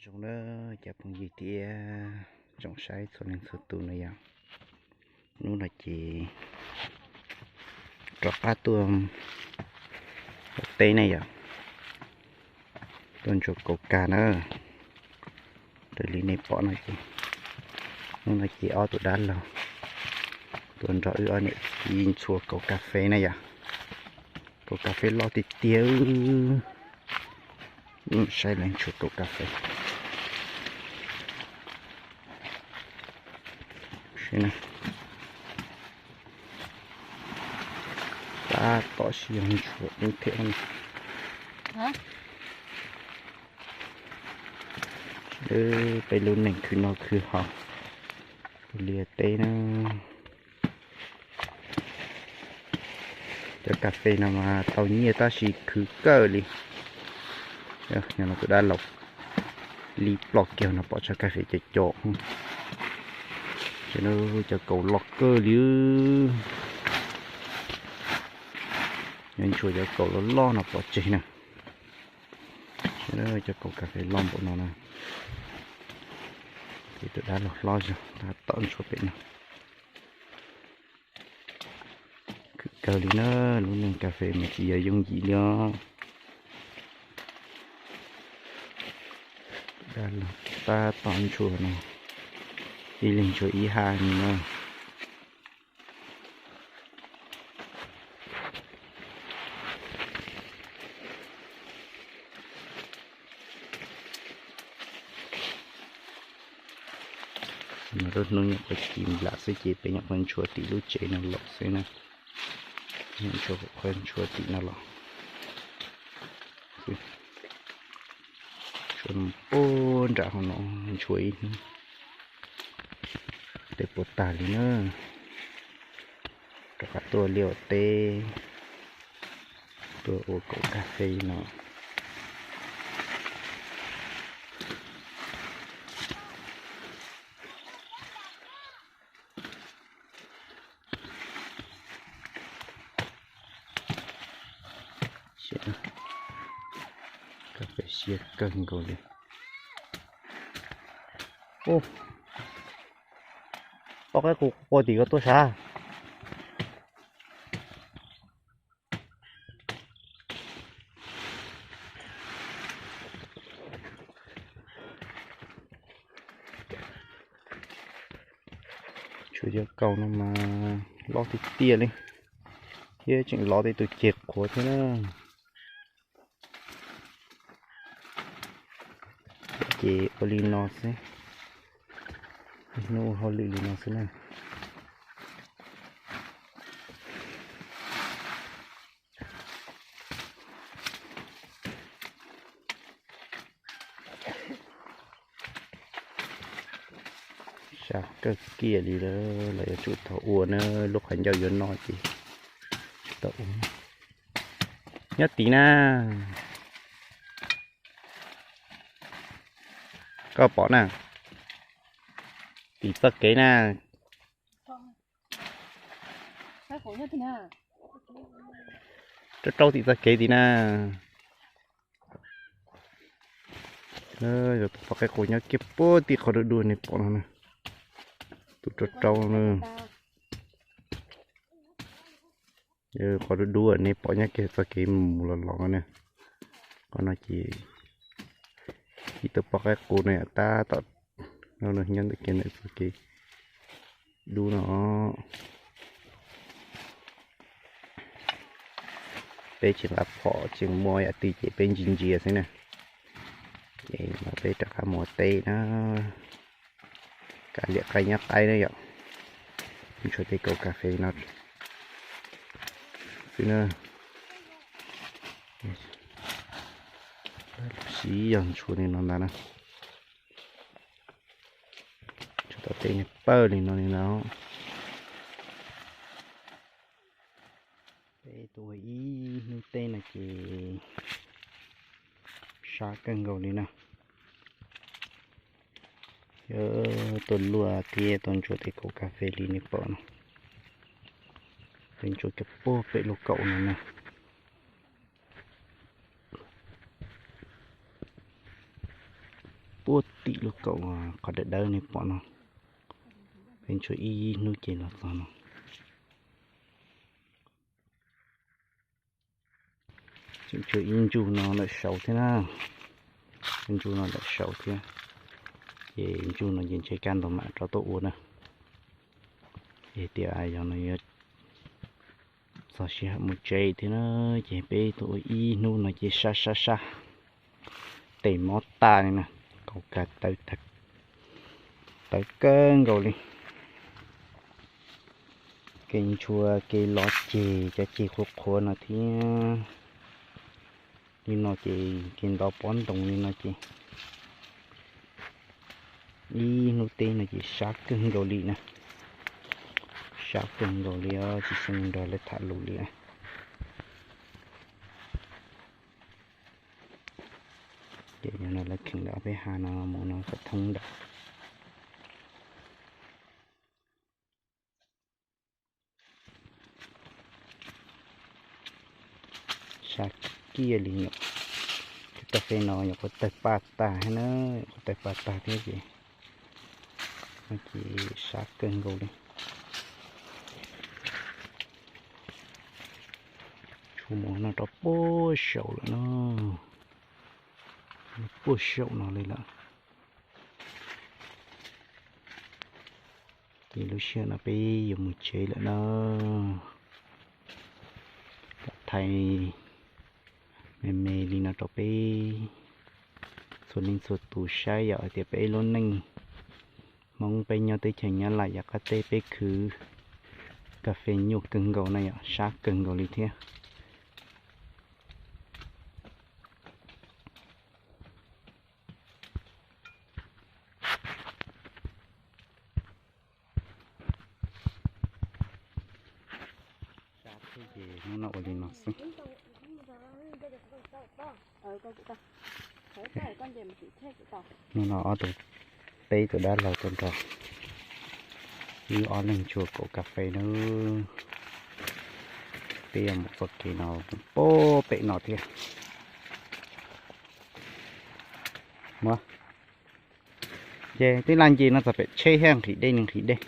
Zoo na, cov phooj ywg thiab tsoom saib txhua leej txhua tus na yom. Hnub no ces rov qab tuaj ua teb na yom, tuaj ntsuas kaus kab na. Raws li nej pom no ces hnub no ces ob tug dab laug tuaj nrog wb ob niam txiv ntxhua kaus kas fes na yom. Kaus kas fes loj tiag tiag. Saib lawv ntxhua kaus kas fes. Tab tom sib yog ntxhua ub thiab. Peb lub neej khwv noj khwv haus, liaj teb na. Cov kas fes no mas tau nyiaj tab sis khwv kawg li. Yog no tus dab laug li ploj kiag no pom tsob kas fes cov cov. Ces cov kaus loj kawg li. Nyob ntsuas cov kaus loj loj no pov tseg na. Cov kaus kas fes loj npaum no na. Ces tus dab laug hlob zog tab tom ntsuas pem no. Khwv kawg li na, lub neej kas fes mas tsis yog yooj yim li os. Dab laug tab tom ntsuas no, ib leeg ntsuas ib haj ni na. Mas lub hnub nyuam qhuav ci nplam xwb ces peb nyuam qhuav ntshua tim lub tsev no los xwb na. Nyuam qhuav ntshua tim no los. Ntshua puag nram hauv no, ntshua ib hnub tej puas tag li na. Rov qab tuaj liaj ua teb, tuaj ua kaus kas fes no. Kas fes siab kawg nkaus li. Poj qaib qus qua tim ko tuaj sav. Tshuav cov kaus no mas loj tiag tiag li, thiab tseem lov tej tus ceg qhuav thiab na. Ces ua li no xwb, hnub ua hauj lwm li no xwb na. Sab kawg kiag li lawm, los yuav tsum tau ua na, lub qhov ncauj yuav no ces tsum tau ua. Nyob tim na, koj pom na, tim txoj kev na. Rau rau tim txoj kev tim na. Yog tus poj qaib qus nyob kiag puag tim qhov dua dua nej pom no na. Tus rau rau na. Qhov dua dua nej pom nyob kiag txoj kev mus los los na. Qhov no ces ib tug poj qaib qus no tab tom nyob ntawm kiag ntawm txoj kev dub no. Peb tsis nqa phom tsis muaj yam twg ces peb ntsia ntsia xwb na. Ces no peb rov qab mus ua teb na. Kav liam qaib nyob qaib na yom. Ntshua tej kaus kas fes no xwb na. Siv yog ntshua li no ntag na. Tshuav tau tej niag pawg li no li no. Peb tuaj ua ib hnub teb no ces sab kawg nkaus li na. Yog tuaj luaj thiab tuaj ntsuas tej kaus kas fes li nej pom no. Peb ntsuas kiag puag pem lub kaum no na. puag tim lub kaum qhov dawb dawb nej pom no. Peb ntshua ib hnub ces los txog no. Tseem tshuav ib ntsuj no lawm saud thiab na. Ib ntsuj no lawm saud thiab. Ces ntsuj no ces ntshe kaj ntug mam rov tuaj ua na. Ces tias yog no yuav txog sij hawm mus tsev thiab na, ces peb tuaj ua ib hnub no ces sab sab sab, tes mob tas li na, kaus kab tawv, tawv kawg nkaus li. Kev ntshua kev lov ceg cov ceg qhuav qhuav no thiab. Li no ces kev ntov pob ntoo li no ces ib hnub teb no ces sab kawg nkaus li na. Sab kawg nkaus li os, tsis xyeej nrog lawv tham lus li. Ces yog no lawv kheem lawv ob peb ha no mus no kom thoob ntawm. Sab kiag li nyuam. Cov kas fes no nyuam qhuav tawg paj tag thiab na, nyuam qhuav tawg paj tag thiab ces, ces sab kawg nkaus li. Tshuav mus no rau puag saum lawm no, puag saum no li lawm. Ces lub sij hawm no peb yuav mus tsev lawm na. Thaij me me li no rau peb txhua leej txhua tus saib yom, hais tias peb lub neej Hmoob peb nyob teb chaws Nyab Laj yav qab teb peb khwv kas fes nyuaj kawg nkaus na yom, sab kawg nkaus li thiab. Sab thiab ces hnub no ua li no xwb. Hnub no ob tug, peb tus dab laug tuaj nrog wb ob leeg ntshua kaus kas fes nawb. Peb yuav mus txoj kev no puag pem no thiab. Muab, ces tib laj nce no txog pem tsheb thiab nqhis dej li nqhis dej.